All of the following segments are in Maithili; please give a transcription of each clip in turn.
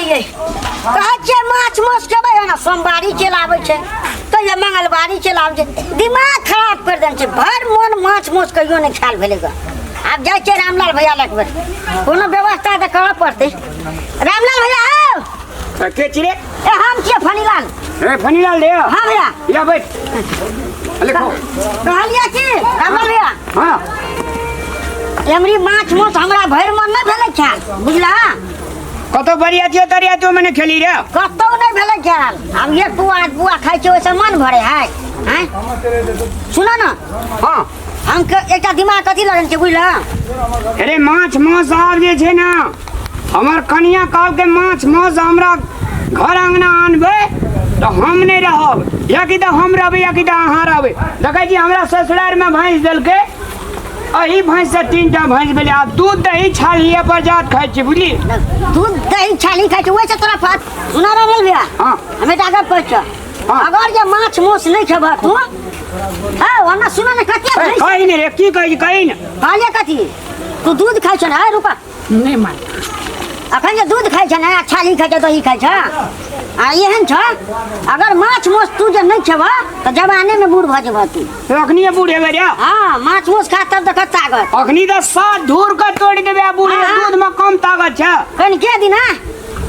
करियै? कहै छियै माछ मांस खेबै ने, सोमवारी चलि आबै छै, कहियो मंगलवारी चलि आबै छै, दिमाग खराब करि देने छै। भरि मोन माछ मांस कहियो नहि खायल भेलै गऽ। आब जाइ छियै रामलाल भैया लग बेर, कोनो व्यवस्था तऽ करऽ पड़तै। रामलाल भैया हौ। के छी रे? ए, हम छियै फनीलाल। ए फनीलाल रे। हाँ भैया। या बैठ, लिखो। कहलियै की रामलाल भैया? हाँ। एमरी माछ मांस हमरा भरि मन नहि भेलै खायल, बुझला? कतौ बरियातियो तरियातियो में नहि खेली रे? कतौ नहि भेलै खायल। आब एक पुआ पुआ खाइ छियै, ओहिसँ मन भरे है? आँय, सुनो ने। हाँ। हम एकटा दिमाग कथी लगन छै, बुझला? अरे माछ मांस आब जे छै ने, हमर कनिया कहलकै माछ मांस हमरा घर अंगना आनबै तऽ हम नहि रहब, या कि तऽ हम रहबै या कि तऽ अहाँ रहबै। देखै छी, हमरा ससुरारिमे भैंस देलकै, एही भैंस से 3टा भैंस भेलै। आब दूध दही छालिए पर जात खाइ छी, बुझली? दूध दही छाली खाइ छी, ओहिसँ तोरा फात। सुना रहल भैया? हाँ। हम एकटा गप कहै छियौ। हाँ। अगर जे माछ मांस नहि खेबह तू, हँ, ओना सुन ने, कते ए, भैंस कही ने रे, की कहै छी, कही ने। कहलियै कथी? तू दूध खाइ छ ने? है रुपा नहि मान। अखन जे दूध खाइ छ ने, छाली खाइ छ, दही खाइ छ, आ एहन छ, अगर माछ मांस तू जे नहि खेबह तऽ जवाने में बूढ़ भऽ जेबह तू। अखनी बूढ़ हेबै रे? हाँ, माछ मांस खा तब देखत ताकत। अखनी तऽ सात धूर के तोड़ि देबै आ बूढ़। हाँ। दूध में कम ताकत छै। कनिके दिन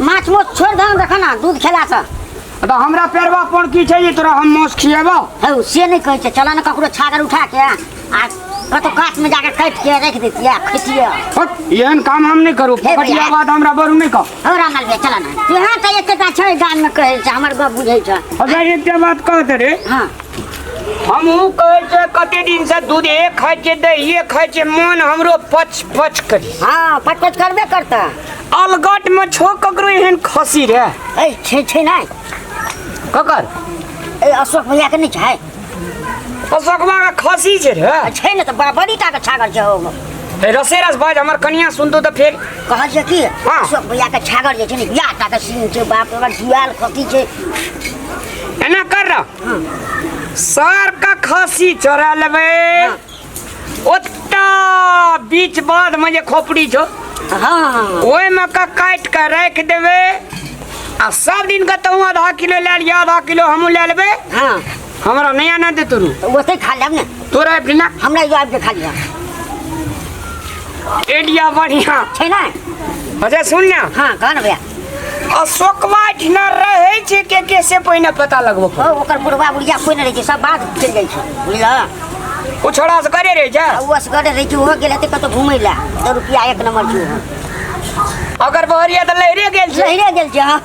माछ मांस छोड़ि दह, देख ने, दूध खेलासँ। तऽ हमरा पेरवा पर की छै जे तोरा हम माछ खिएबौ? हौ, से नहि कहै छै। चल ने, ककरो छागर उठा के आ कतौ कात में जाके काटि के राखि दैतियै, खैतियै। हट, एहन काम हम नहि करू। हे भैया। फकटिया बात हमरा बरू नहि कह। हौ रामलाल भैया, चल ने तू। यहाँ तऽ एकेटा छै गाममे, कहै छै, हमर गप बुझै छै। अच्छा, एकटा बात कहत रे। हाँ। हमहूँ कहै छियै, कते दिन से दूधे खाइ छियै, दहिए खाइ छियै, मन हमरो पच पच करी। हाँ, पच पच करबे करता। अलगट में छो ककरो एहन खसी रे? ए, छै, छै नहि। ककर? ए, अशोक भैया के नहि छै? अशोकवा के खसी छै रे? छै ने तऽ, बड़ी टा के छागर छै ओ। ए, रसे रस बाज, हमर कनिया सुनतो तऽ फेर। कहल छै कि हाँ। अशोक भैया के छागर जे छै ने, बियाह टा के सीन छै, बाप रे बाप, जुआल खसी छै। एना कर रहा, सर का खसी चोरा लेबै। ओत्ता बीच बाध में जे खोपड़ी छौ, हाँ ओहिमे का काटि कऽ राखि देबै आ सब दिन के तहूँ आधा किलो लए लिअ, आधा किलो हमहूँ लए लेबै। हाँ। हमरा नहि आना दे तोरू। तऽ ओतै खा लेब ने। तोरा आबि ना। हमरा यो आबि के खा लिअ। एडिया बढ़िया छै ने। अच्छा, सुन ने। हाँ, कह ने भैया। अशोकवा एहिठिना रहै छै के के, से पहिने पता लगबो। ओ, ओकर बुढ़वा बुढ़िया कोइ नहि रहै छै, सब बाध चलि जाइ छै, बुझलह? ओ छोड़ा से करे रहै छै। आ ओ असगरे रहै छै, ओहो गेल हेतै कतौ घुमै लए। 2 रुपया एक नंबर छै ओहो। अगर बहरिया तऽ लहरे गेल छै। लहिरे गेल छै, हाँ।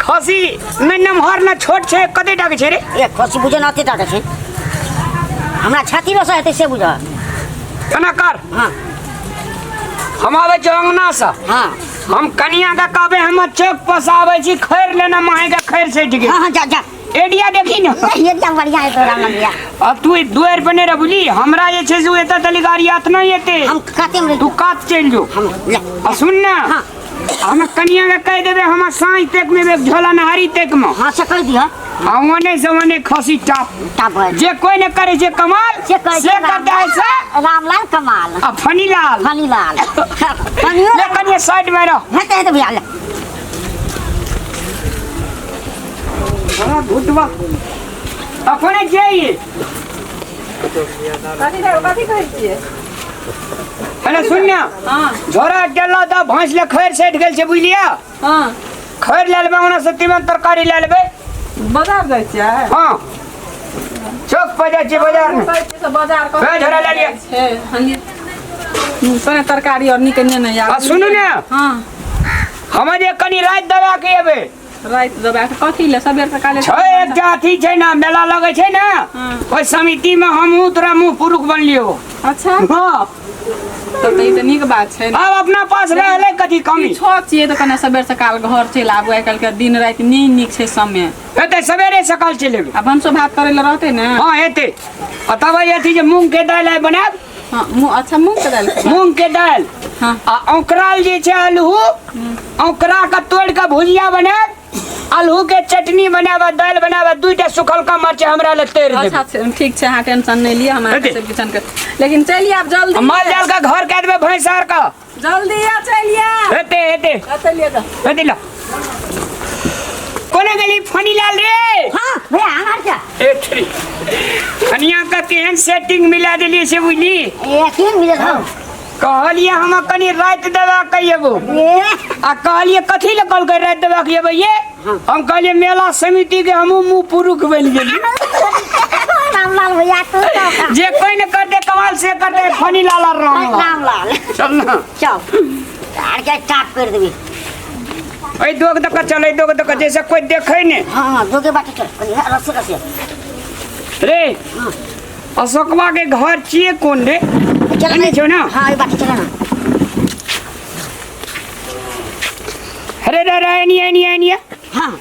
खसी नहि नमहर ने छोट छै, कते टा के छै रे? एक खसी बुझे ने अते टाके छै, हमरा छाती रस हेतै से बुझ। एना कर। हाँ। हम आबै छी अंगना से। हाँ। हम कनिया के कहबै, हम चौक पर से आबै छी, खैर लेना, माहे के खैर सटि गेल। हाँ हाँ, जा जा। एडिया देखी ने। एकदम बढ़िया है तोरा भैया। अब तू दुआरि पर नहि रह, बुझली? हमरा जे छै से एतऽ तली गाड़ी आत नहि एतै। हम काते में रहि। तू कात चलि जो। हम ले। आ सुन ने। हाँ। हम कनिया के कहि देबै, हम साँझ तक में एक झोला नहारी तक में। हाँ, से कहि दिह। आ ओने से ओने खसी टाप टाप भऽ जे कोई ने करे छै कमाल, से कहै से छै करता है से रामलाल कमाल। आ फनीलाल। फनीलाल, फनियो। ले, कनिया साइड में रह। हेतै, हेतै भैया, ले। हाँ, घुटवा अपने जाइए। कथी कथी कहै छियै? हेलो, सुन ने। हाँ। झोरा गेलो तऽ भैंस ले खैर सटि गेल छै, बुझलियै? हाँ। खैर लए लेबै, ओना से तीमन तरकारी लए लेबै। बाजार जाइ छियै? हाँ, चौक पर जाइ छियै, बाजार में। कहै छियै से बाजार कथी हे, झोरा लए लिअ। छै हनी तरकारी और नीक ने ने। आ सुनू ने। हाँ। हम जे कनि राति दबा के एबै। राति दबा के कथी ले? सबेर सकाले। छै एकटा अथी छै ने, मेला लगै छै ने। हाँ। ओहि समिति में हमहूँ तोरा मुँह पुरुख बनलियो। अच्छा। हाँ। तब तऽ ई तऽ नीक बात छै ने। आब अपना पास रहलै कथी कमी? किछो छियै तऽ कने सबेर सकाल घर चलि आबू। आइ काल्हिके दिन राति नहि नीक छै समय। हेतै, सवेरे सकाल चलि एबै। आ भनसो भात करै लए रहतै ने? हाँ, हेतै। आ तब अथी जे मूंग के दालि आइ बनायब। हाँ, अच्छा, मूँग के दालि खेबै? मूंग के दालि। हाँ। आ औंकराल जे छै आलू, औंकरा के तोड़ि के भुजिया बनायब, आलू के चटनी बनायब आ दालि बनायब आ 2टा सुखलका मरचाइ हमरा लए तोड़ि देब। अच्छा, ठीक छै, अहाँ टेंशन नहि लिअ, हम अहाँके हेतै। सब किचन के, लेकिन चलि आयब जल्दी। आ माल जाल के घर कए देबै, भैंस आर के। जल्दी आ चलिए। हेते हेते। आ चलिए तऽ। हेते ल कोना गेली फनीलाल रे? हाँ भैया, हमार क्या? ए थ्री कनिया का केहन सेटिंग मिला देलिए से बुझली? यकीन मिलल हो। कहलिए हम कनी राति दबा के अयबो। ए। आ कहलिए कथी ले कहलकै राति दबा के अयबै ये? हम कहलिए मेला समिति के हमहूँ मुँह पुरुख बनि गेली। रामलाल भैया तू तो जे कोई न करते कमाल से करते फनीलाल और रामलाल। रामलाल। चल ना। चल आर के टाप कर देबी। एहि दोग दऽ कऽ चल, एहि दोग दऽ कऽ, जैसे कोई देखै ने। हाँ हाँ, दोगे बाटे चल कनी, हाँ, रस्सी रस्सी। रे अशोकवा के घर छियै कोन रे? चल। नहीं छौ ना? हाँ, ई बाटे चल ना। अरे रे रे, एनी एनी एनी। हाँ।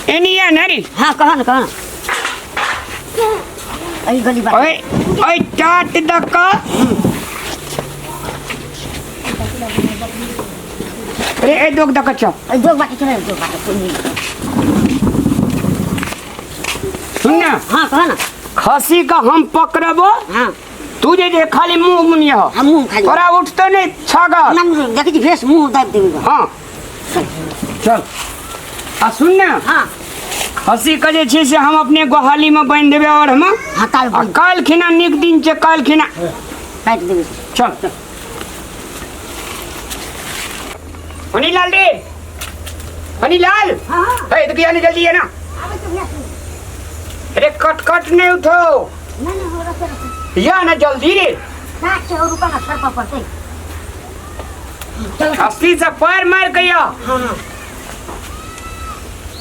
एनी आ ना रे। हाँ, कह ना, कह ना, एहि गली बाटे। ओए ओए टाट दऽ कऽ रे, ए दोग दऽ कऽ चल। एहि दोग बाटे चल, दोग बाटे कोन। सुन ना। हाँ, कह ना। खसी का हम पकड़बो। हाँ। तू जे जे खाली मुंह मुनिया हो। हम मुंह खाली। तोरा उठतो नहीं छागर। ना, देखै छी भेस मुंह दाबि देबी। हाँ चल, आ सुन ना। हाँ। खसी के जे छै से हम अपने गोहाली में बान्हि देबै और हम हाँ, काल्हि। आ काल्हि खिना नीक दिन छै, काल्हि खिना काटि देबै। चल मनीलाल रे, मनीलाल। हाँ। हे तो किया नहीं जल्दी है ना? अरे कट कट नहीं उठो। ना ना, हो रसे रसे। या ना जल्दी रे। काट छै, रुका ना, सर पर पड़तै। चल। अस्सी से पैर मार के या। हाँ हाँ।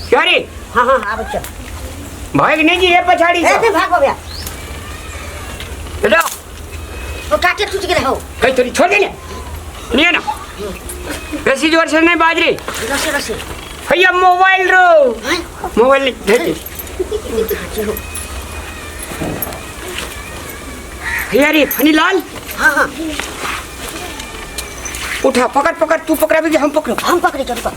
क्या रे? हाँ हाँ, आबै छै। भाग नहीं जी ये पछाड़ी ए से। नहीं भागो भैया। बेटा। ओ काटे टूट गेलै हो। कहीं थोड़ी छोड़ दे ने, नहीं है ना, बेसी जोर से नहीं बाज रही। रसे रसे। भैया मोबाइल रो। हाँ। मोबाइल नहीं भेज। भैया रे फनीलाल। हाँ हाँ। उठा, पकड़ पकड़, तू पकड़ा भी हम पकड़ो। हम पकड़े, चल रुका।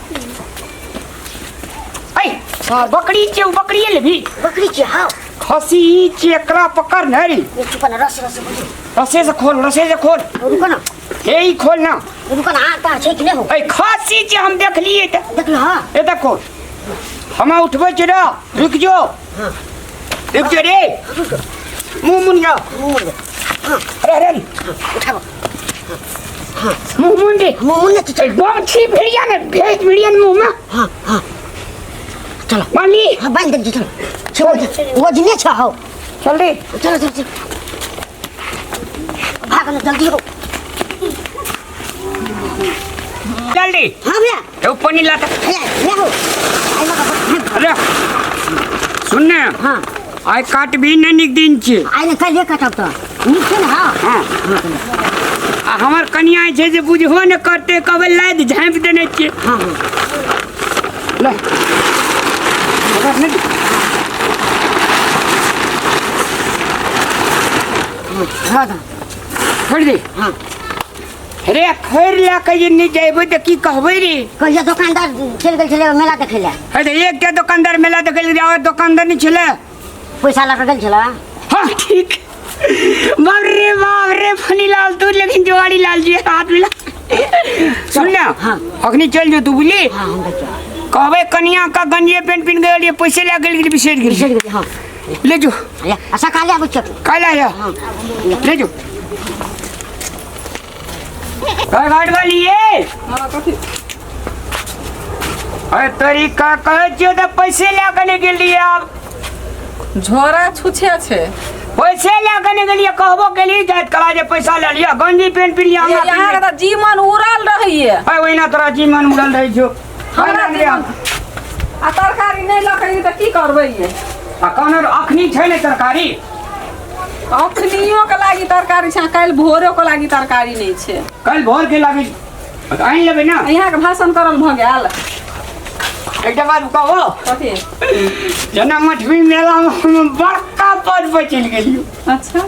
ऐ बकरी छे, बकरी ले भी। बकरी छै। हाँ। खसी ई छे, एकरा पकड़ न रे। ये चुप ना, रस रस बुझू। रसे से खोल, रसे से खोल। रुको ना। हे ई खोल ना। रुको ना, हाँ तार छै कि नहीं हो? ऐ खसी छे, हम देख लिए त। देख लो। हाँ। ए देखो, हम उठबै छी रे, रुक जो, रुक जो रे, मुंह मुन जा। मुंह मुन। हाँ। अरे अरे। उठाबो। मुंह मुन दे। मुंह मुन ने। ए बम छी भेड़िया ने भेज भेड़िया ने मुंह में। हाँ हाँ, चलो। मान ली। हाँ, बांध दे, चलो। छो वजने छ हो। चल रे। चलो चलो चलो, भाग ना, जल्दी हो। चल रे। हाँ भैया। ए ऊपर नहीं लाता। भैया ले हो, आई मका। अरे सुन ना। हाँ। आइ काट भी नहीं निक दिन छे। आई ने कल काटब तो नीक छै ने? हाँ। हाँ, आ हमर कनिया छै जे बुझबो ने करते, कहबै लादि झाँपि देने छियै। हाँ हाँ। ले पकड़ ने। हाँ हाँ। छोड़ दे। हाँ। रे खैर लए के जे नहि जेबै तऽ की कहबै रे? कहिया दोकानदार चलि गेल छलै मेला देखै लए। हे तऽ एकटा दोकानदार मेला देखै लए आओर दोकानदार नहि छलै। पैसा लऽ कऽ गेल छलै। हाँ ठीक। बाप रे बाप रे, फनीलाल तू लेकिन जोगाड़ी लाल जी हाथ मिला। सुन ना। हाँ। अखनी चल जो तू, बुझली? हाँ, हम जाइ। कहबै कनिया का गंजिए पेंट पिन गेलिए, पैसे लए गेल, बिसरि गेलिए। बिसरि गेलियै, हाँ। ले जो। ले, आ सकाले आबै छियै। काल्हि आया। हाँ। ले जो घाट वाली ये। हाँ, कथी? अरे तोरी का कहै छियौ तऽ पैसे लए कऽ नहि गेलियै आब। झोरा छुछे छै। पैसे लए कऽ नहि गेलियै, कहबो केलियै जाइत कला जे पैसा लए लिअ, गंजी पेंट पिन लिअ हमरा। यहाँ के तऽ जीवन उड़ल रहैये। अरे ओहिना तोरा जीवन उड़ल रहै छौ। हमरा जीवन आ तरकारी नहि लऽ के एली तऽ की करबै ये? आ कहने अखनी छै ने तरकारी? अखनियो के लागी तरकारी छै, काल्हि भोरो के लागी तरकारी नहि छै। काल्हि भोर के लागी तऽ आनि लेबै ने। यहाँ के भाषण करल भऽ गेल। एकटा बात कहबो? कथी? जेना मठवी मेलामे हम बड़का पद पर चलि गेलियौ। अच्छा,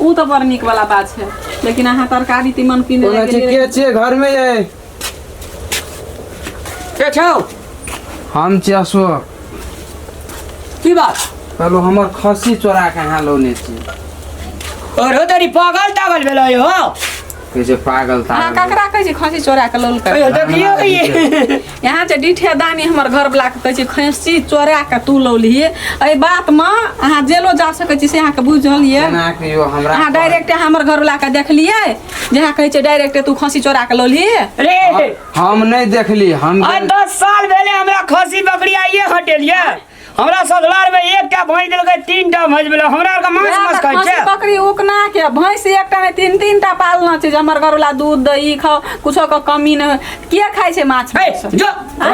ओ तऽ बड़ नीक वाला बात छै, लेकिन अहाँ तरकारी तीमन किने कोना लए छै? गेलियै। के छियै घरमे ये? के छौ? हम छी अशोक। की बात? कहलहुँ हमर खस्सी चोरा के अहाँ लौने छी। और हो तोरी पागल तागल भेलै हो? कहै छै पागल अहाँ तागल। ककरा कहै छी खसी चोरा के लौलकै? देखियौ ई। यहाँ जे डिठे दानी हमर घर वाला के कहै छै खसी चोरा के तू लौलही, एहि बात मे अहाँ जेलो जा सकै छी से अहाँके बुझल ये? केना कहियो हमरा। अहाँ डायरेक्ट हमर घर वाला के देखलियै जे अहाँ कहै छै डायरेक्ट तू खसी चोरा के लौलही? रे, हम नहि देखली हम। आ 10 साल भेले हमरा खसी बकरी आइए हटेलिए। हमरा ससुराल में एकटा भैंस देलकै, 3टा भैंस भेलै। हमरा आरके माछ माछ खाइ खसी छै। बकरी उकना के भैंस एकटा नहि, 3 3टा पालना छै जे हमर घरवाला दूध दही खाओ, कुछो के कमी नहि। के खाइ छै माछ ए, मांस? जो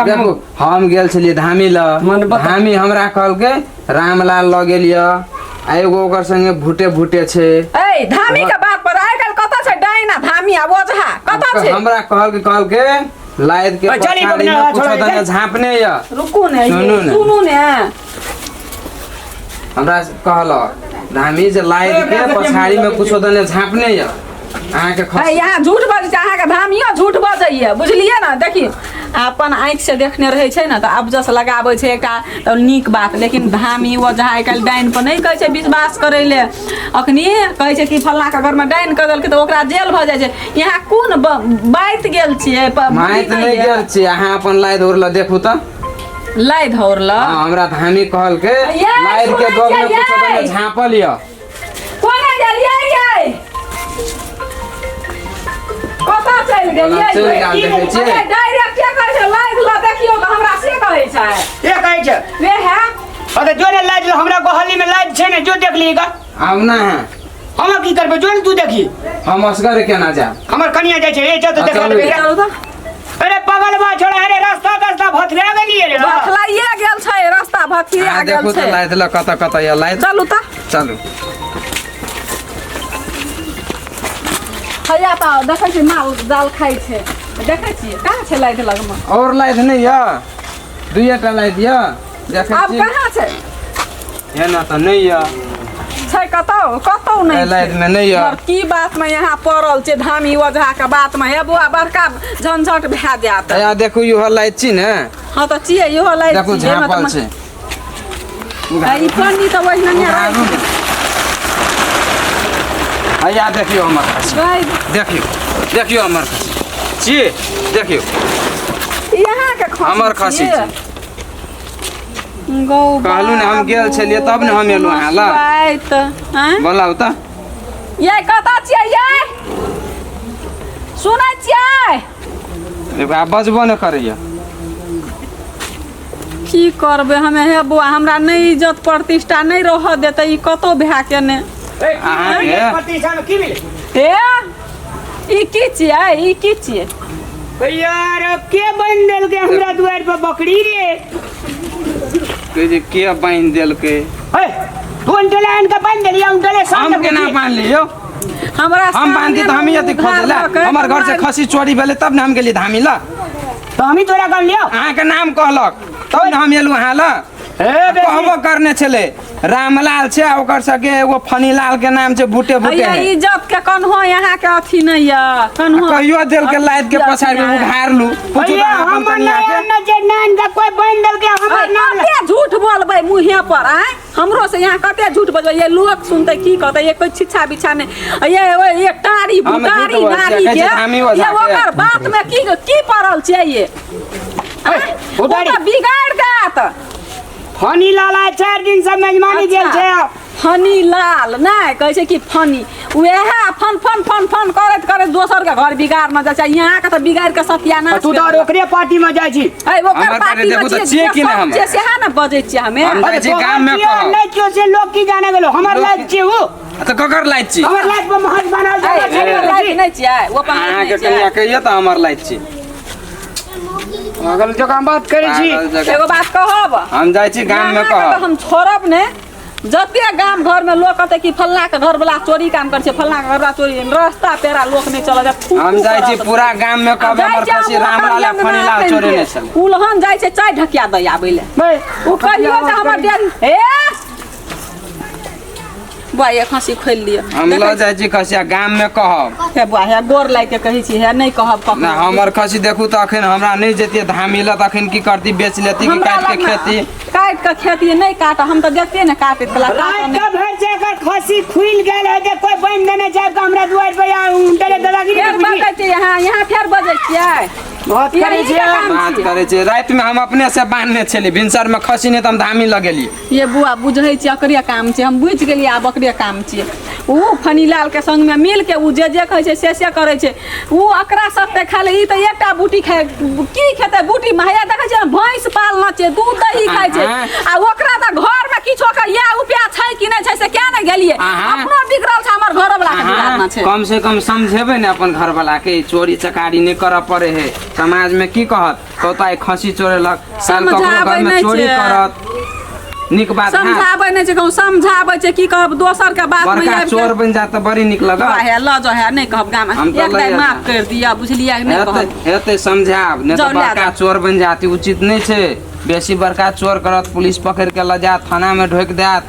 देखू, हम गेल छलियै धामी लग। मन बता। धामी हमरा कहलकै रामलाल लऽ गेल यऽ आ एगो ओकर संगे भूटे भूटे छै। ए धामी के बात पर आइ काल्हि कतऽ छै डाइन आ धामी आ ओझा कतऽ छै? हमरा कहलकै कहलकै लाद के ओए, चल ई पछाड़ी बकना, में कुछो छोड़, दने चल। झाँपने यऽ। रुकू ने, सुनू ने। सुनू ने। हमरा कहलक धामी जे लाद के पछाड़ी में कुछो दने झाँपने यऽ अहाँके ए, खसी। यहाँ झूठ बजै छै, अहाँके धामियो झूठ बजैए, बुझलियै ने? देखियौ, अपन आँखिसँ देखने रहै छै ने तऽ अबजस लगाबै छै एकटा तऽ नीक बात, लेकिन धामी ओझा आइ काल्हि डाइन पर नहि कहै छै विश्वास करै ले। अखनी कहै छै कि फल्लाँके घरमे डाइन कऽ देलकै तऽ ओकरा जेल भऽ जाइ छै। यहाँ कोन बाइत गेल छियै? माइत नहि गेल छियै, अहाँ अपन लाइ धोर लए देखू तऽ। लाइ धोर लए? हँ, हमरा धामी कहलकै ये, लाइद के सुनै दोग में छियै, कुछो दने ये। झाँपल यऽ। कोना गेलियै यै? कतऽ चलि गेलियै? चलि गेल, देखै छियै। अरे, डायरेक्ट के कहै छै लाइद लऽ देखियौ तऽ हमरा से कहै छै। के कहै छै? वे है। अरे जो ने लाइट हमरा गोहली में लाइट छै ने, जो देख लीगा। आब ना है। हम की करबै, जो ने तू देखी। हम असगरे केना जायब? हमर कनिया जाइ छै, ए चल तऽ देखा चलू। देबै। चलू तऽ। अरे पगल बा छोड़ा, अरे रास्ता रास्ता भथला गेलियै रे। भथलाइए गेल छै रास्ता, भथिया अहाँ गेल देखू तऽ छै। लाइद लऽ कतऽ कतऽ यऽ लाइद। चलू तऽ। चलू। हैया तऽ देखै छियै माल जाल खाइ छै, देखै छियै कहाँ छै लाइद लगमे? और लाइद नहि यऽ, दुइएटा लाइद यऽ, देखै आब छी। कहाँ छै? एना तऽ नहि यऽ। छै कतौ? कतौ नहि एहि लाइद मे नहि यऽ। मगर की बात मे यहाँ पड़ल छै धामी ओझा के बात मे? हे बौआ, बड़का झंझट भए जायत। हैया देखू, इहो लाइद छी ने? हँ तऽ छियै, इहो लाइद देखू, छियै, एहिमे झाँपल तऽ छै। ई पन्नी तऽ ओहिना उघारू ने। हैया देखियौ हमर खसी। गाय। देखियौ, देखियौ हमर खसी छियै, देखियौ। ई अहाँके खसी हमर खसी छियै? छै। गौ कहलहुँ ने हम गेल छलियै तब ने हम एलहुँ अहाँ लग। लग आँय? बोलाउ तऽ। यै कतऽ छियै यै? सुनै छियै? देखो, आब बजबो नहि करैया। की करबै हमे हे बौआ, हमरा नहि इज्जत प्रतिष्ठा नहि रहऽ देतै ई कतौ भए के ने। अहाँके प्रतिष्ठा में की मिले? हे, ई की छियै? ई की छियै? यार, के बान्हि देलकै हमरा दुआरि पर बकरी रे? कहै छै के बान्हि देलकै। ए, तू उनटले आनि के बान्हि देलियै, उनटले साँझ हम केना बान्हि लियौ? हमरा हम बान्हती तऽ हमही अथी खोजै लए। हमर घर से खसी चोरी भेलै तब ने हम गेलियै धामी लग। तऽ हमही तोरा कहलियौ? अहाँके नाम कहलक तब ने हम एलहुँ अहाँ लग। हे बेटी। कहबो करने छलै रामलाल छै आ ओकर सबके एगो फनीलाल के नाम छै भूटे भूटे। भैया, इज्जत के कन्हो यहाँ के अथी नहीं यऽ कन्हो। कहियो देलकै लादि के पछाड़ि के उघारलू पूछू तऽ भैया, अहाँ अपन हमर कनिया नहि के। आनने छै, नानि के कोइ बान्हि देलकै हमर नाम लए। कते झूठ बोलबै मुँहे पर आँय? हमरो से यहाँ कते झूठ बोलबै? ये लोक सुनतै की कहतै? ये कोई शिक्षा बिच्छा नहि, ये ओए, ये टारी हम झूठ भुटारी बोलै छियै, नारी कहै के छै धामी ओझा ये के। ओकर बात में की की पड़ल छै ये आँय? ओ भुटारी। तऽ बिगाड़ि देत। फनी लाल आइ 4 दिन से मेजबानी गेल छै। फनी लाल नहि कहै छै कि फनी, उएह फन फन फन फन करैत करैत दोसर के घर बिगाड़ न जाइ छै। यहाँ के तऽ बिगाड़ के सत्यानाश। तू तऽ ओकरे पार्टी में जाइ छी। ऐ, ओकर हमर पार्टी देखू में तऽ छियै, छियै कि नहि सब हम? छियै सएह ने बजै छियै हमे। हम जाइ छी गाम में कहब। नहि केओ से लोग की जाने गेलो हमर लोक लाइफ छियै ओ। तऽ ककर लाइट छी? हमर लाइफ पर महज बनाल ऐ, जाइ छै। ओकर लाइफ नहि छियै, ओ अपन लाइफ अहाँके नहि छियै। कनिया कहियो तऽ हमर लाइट छी। पागल जकाँ बात करै छी। पागल जकाँ। एगो बात कहब, हम जाइ छी गाम में अहाँके तऽ कहब। हम छोड़ब ने। जते गाम घर में लोग कहते कि फल्ला के घर वाला चोरी काम करे छै, फल्ला के घर वाला चोरी, रास्ता पेरा लोक नहीं चलत जात, थू हम थू जाइ छी करत। पूरा गाम में कहब जाइ हमर छै खसी हम रामलाल आ ओकर फनीलाल अंगना चोरेने छलै। उलहन जाइ छै चाय ढकिया दै आबै ले। बे, ओ कहियो जे हमर डेरी हे बुआ, ये खसी खोलि लिअ। हम लऽ जाइ छी खसी आ गाम में कहब। हे बुआ, हे गोर लागि के कहै छी, हे नहि कहब कखनो। ना, हमर खसी देखू तऽ अखन हमरा नहि जैतियै धामी लऽ तऽ अखन की करती? बेच लेती कि हमरा काटि के लगमे खेती? काटि के खेती नहि काट, हम तऽ देखतियै ने काटैत कला। राति के भरि छै। अगर खसी खुलि गेल है तऽ कोइ बान्हि देने छै आबि कऽ हमरा दुआरि पर या डरे दादागिरी फेर नहि बुझी बजै छियै यहाँ यहाँ फेर बजै छियै बात करै यही छियै काम बात छियै। करै छियै रातिमे हम अपने से बान्हने छलियै भिनसरमे खसी नहि तऽ हम धामी लगेलियै ये बुआ बुझै छियै एकरे काम छै हम बुझि गेलियै आब एकरे काम छियै ओ फनीलाल के संग में मिल के ओ जे जे कहै छै से से करै छै ओ एकरा सत्ते खाली ई तऽ एकटा बूटी खाय की खेतै बूटी महया देखै छियै भैंस पालना छै दूध दही खाइ छै आ ओकरा तऽ घर में किछो के इएह उपाय छै कि नहि छै से किया नहि गेलियै अपनो बिगड़ल छै हमर घरो वाला के बिगाड़ना छै कम से कम समझेबै ने अपन घर वाला के चोरी चकारी नहि करऽ पड़े है समाज में की कहत तोता आइ खसी चोरेलक साल ककरो समझाबै घर में नहि चोरी छै। करत नीक बात हैत समझाबै नहि छै कहूँ समझाबै छै की कहब दोसर के बात में बड़का आबि के चोर बनि जात तऽ बड़ी नीक लगत हे लऽ जाउ हे नहि कहब गाम हम तऽ एक दाइ लैए माफ जायब। कर दिअ बुझलियै नहि हेतै कहब हेतै समझायब नहि तऽ जाउ, लए बड़का जाउ। चोर बनि जात ई उचित नहि छै बेसी बड़का चोर करत पुलिस पकड़ि के लऽ जायत थानामे ढोकि देत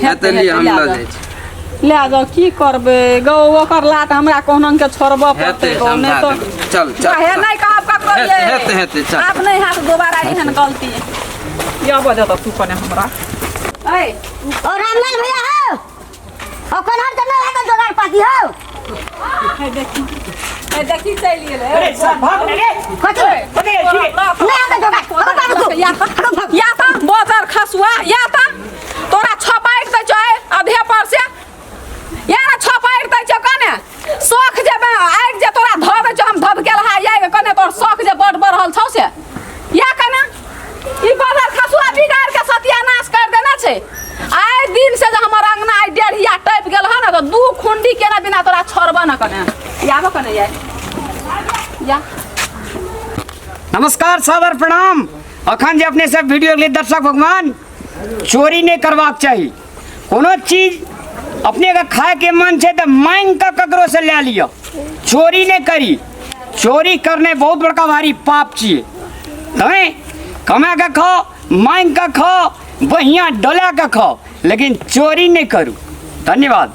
हेतै लिए हम लए लऽ जाउ। जाइ छी लए जाउ की करबै गौ ओकर लात हमरा कहुना के छोड़बऽ पड़तै हेतै गौ नहि समझा तऽ देबै चल चल हे चल। नहि कहब ककरो हेतै ये हेतै हेतै चल आब नहि हैत दोबारा एहन गलती या बजऽ तू कने हमरा ऐ ओ रामलाल भैया हो ओ कोनहर तऽ नहि हेतै जोगाड़ पाती हो हे देखी हे देखी चलि गेलै अरे सब भाग ने रे कथी कथी छी नहि हेतै जोगाड़ हगो बाबू तू या तऽ या तऽ बजर खसुआ या तऽ तोरा छपाटि दै छौ अधे पर से या ने छपाटि दै छौ कने शौख जे आगि जे तोरा धऽ दै छौ हम धधकेल हा या कने तोर शौख जे बड बढ़ल छौ से या कने ई बजर खसुआ बिगाड़ के सत्यानाश कर देने छै आइ दिन से जे हमर अंगना आइ डेढ़िया टपि गेल हन तऽ दू खुंडी केना बिना तोरा छोड़बऽ न कने याबो कने या या नमस्कार सादर प्रणाम अखन जे अपने सब वीडियो के लिए दर्शक भगवान चोरी नहि करबाक चाही कोनो चीज अपने के खाए के मन छै तऽ मांगि कऽ ककरो से लए लिअ चोरी नहि करी चोरी करने बहुत बड़का भारी पाप छियै तैँ कमा कऽ खाओ मांगि कऽ खाओ बढ़िआँ डोला कऽ खाओ लेकिन चोरी नहि करू धन्यवाद।